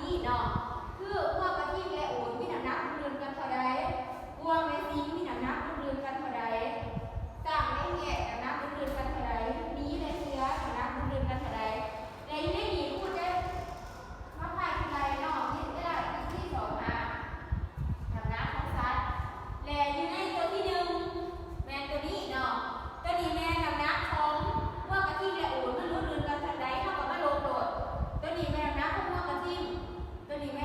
ນີ້ເນາະ ຄືງົວກະທິງ ແລະ ໂອນ ມີນ້ຳໜັກດຸ່ນກັນເທົ່າໃດ? ງົວແມ່ສິງມີນ້ຳໜັກດຸ່ນກັນເທົ່າໃດ? ຊ້າງແລະແຮດນ້ຳໜັກດຸ່ນກັນເທົ່າໃດ? ໝີແລະເສືອນ້ຳໜັກດຸ່ນກັນເທົ່າໃດ? ແລະ ຢູ່ໃນນີ້ຄູຈະມາພາຍຄືໄລ່ເນາະ ມີແຕ່ລະອີພີສອງຫາ ນ້ຳໜັກຂອງສັດ ແລະ ຢູ່ໃນຕົວທີໜຶ່ງ ແມ່ນຕົວນີ້ເນາະ ຕົວນີ້ແມ່ນນ້ຳໜັກຂອງງົວກະທິງ ແລະ ໂອນ ມັນຫຼຸດເຫຼືອກັນເທົ່າໃດ ເຮົາກໍມາລົບໂລດ ຕົວນີ້ແມ່ນນ້ຳໜັກຂອງງົວກະທິງ ຕົວນີ້ແມ່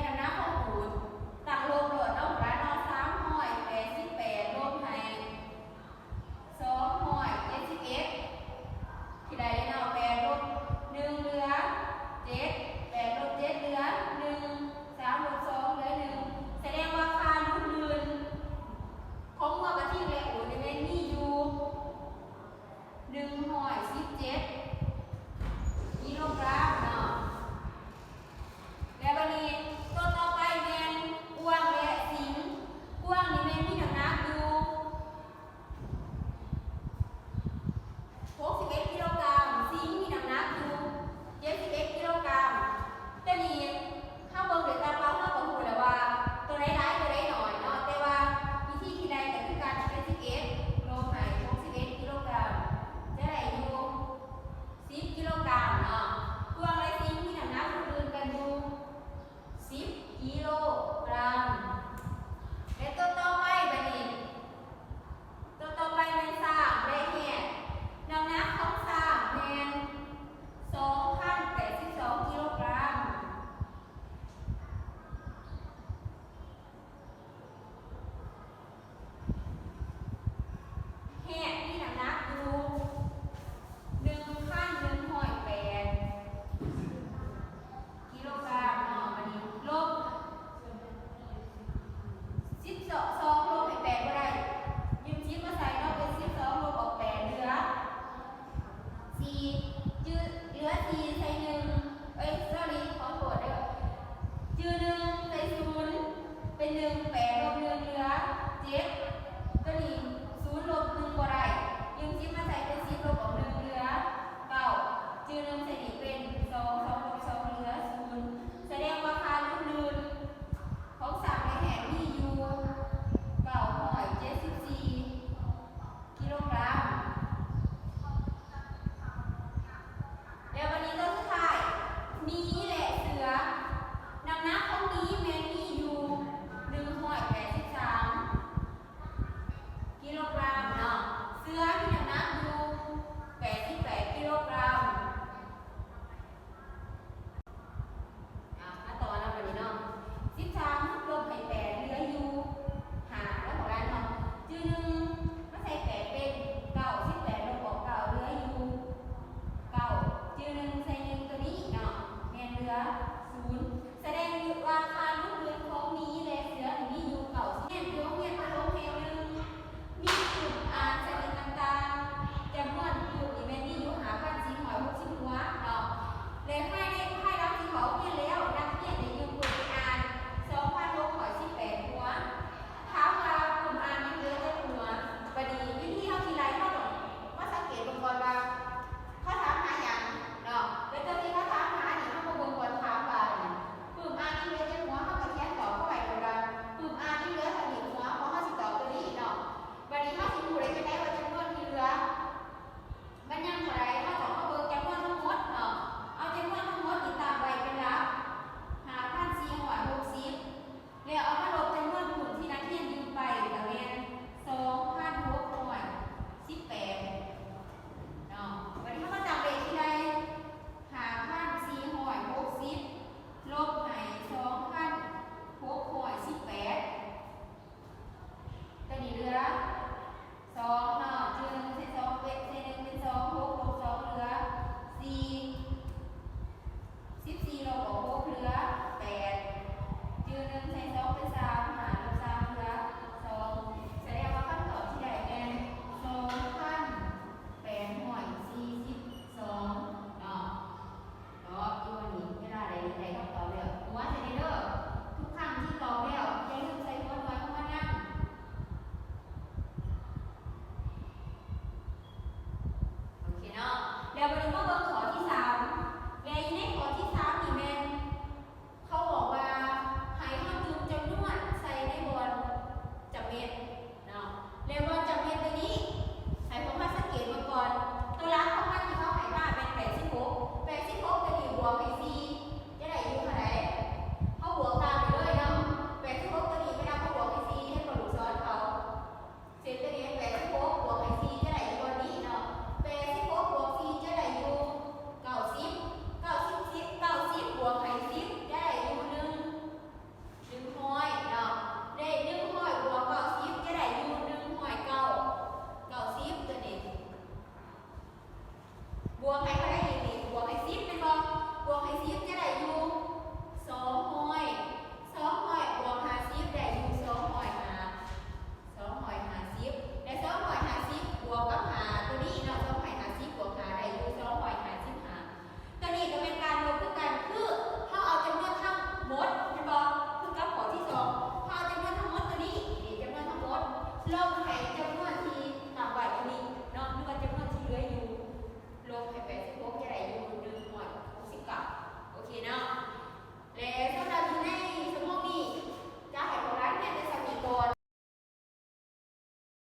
ລອງໃຜຈະ